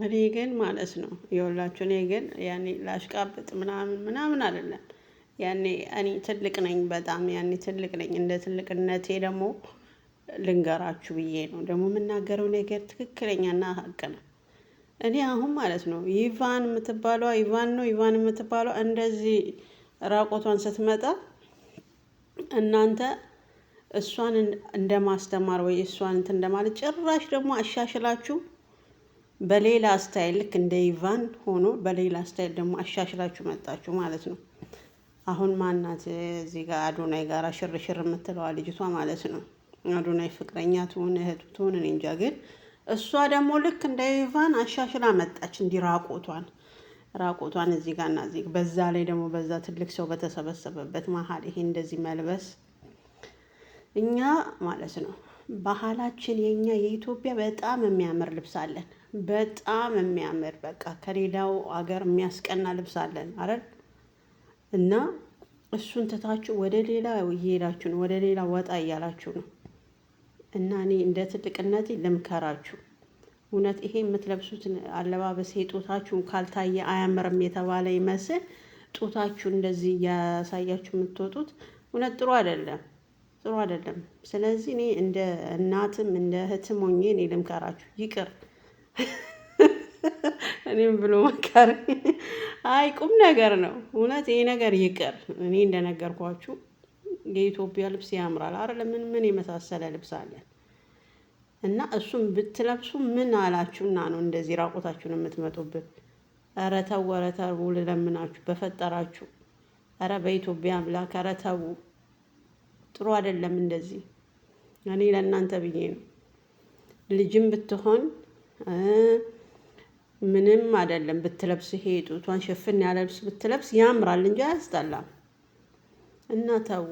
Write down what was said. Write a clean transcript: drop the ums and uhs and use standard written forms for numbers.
እኔ ግን ማለት ነው የወላችሁ እኔ ግን ያኔ ላሽቃብጥ ምናምን ምናምን አይደለም። ያኔ እኔ ትልቅ ነኝ፣ በጣም ያኔ ትልቅ ነኝ። እንደ ትልቅነቴ ደግሞ ልንገራችሁ ብዬ ነው ደግሞ የምናገረው ነገር ትክክለኛና ሀቅ ነው። እኔ አሁን ማለት ነው ኢቫን የምትባለዋ፣ ኢቫን ነው ኢቫን የምትባለዋ፣ እንደዚህ ራቆቷን ስትመጣ እናንተ እሷን እንደማስተማር ወይ እሷን እንትን እንደማለት ጭራሽ ደግሞ አሻሽላችሁ በሌላ style፣ ልክ እንደ ኢቫን ሆኖ በሌላ style ደግሞ አሻሽላችሁ መጣችሁ ማለት ነው። አሁን ማናት እዚህ ጋር አዶናይ ጋር ሽርሽር የምትለዋ ልጅቷ ማለት ነው። አዶናይ ፍቅረኛ ትሁን እህቱ ትሁን እኔ እንጃ። ግን እሷ ደግሞ ልክ እንደ ኢቫን አሻሽላ መጣች። እንዲህ ራቆቷን ራቆቷን እዚህ ጋር እና እዚህ፣ በዛ ላይ ደግሞ በዛ ትልቅ ሰው በተሰበሰበበት መሀል ይሄ እንደዚህ መልበስ፣ እኛ ማለት ነው ባህላችን የኛ የኢትዮጵያ በጣም የሚያምር ልብስ አለን። በጣም የሚያምር፣ በቃ ከሌላው ሀገር የሚያስቀና ልብስ አለን አይደል? እና እሱን ትታችሁ ወደ ሌላ እየሄዳችሁ ነው፣ ወደ ሌላ ወጣ እያላችሁ ነው። እና እኔ እንደ ትልቅነቴ ልምከራችሁ። እውነት ይሄ የምትለብሱትን አለባበስ ጡታችሁን ካልታየ አያምርም የተባለ ይመስል ጡታችሁ እንደዚህ እያሳያችሁ የምትወጡት እውነት ጥሩ አይደለም፣ ጥሩ አይደለም። ስለዚህ እኔ እንደ እናትም እንደ እህትም ሆኜ እኔ ልምከራችሁ፣ ይቅር እኔም ብሎ መከር፣ አይ ቁም ነገር ነው እውነት ይሄ ነገር ይቅር። እኔ እንደነገርኳችሁ የኢትዮጵያ ልብስ ያምራል አይደል? ምን ምን የመሳሰለ ልብስ አለን። እና እሱም ብትለብሱ ምን አላችሁና ነው እንደዚህ ራቆታችሁን የምትመጡብን? ኧረ ተው፣ ኧረ ተው ልለምናችሁ በፈጠራችሁ። ኧረ በኢትዮጵያ አምላክ ኧረ ተው፣ ጥሩ አይደለም እንደዚህ። እኔ ለእናንተ ብዬ ነው። ልጅም ብትሆን ምንም አይደለም ብትለብስ፣ ይሄ ጡቷን ሸፍን ያለ ልብስ ብትለብስ ያምራል እንጂ አያስጠላም። እና ተው።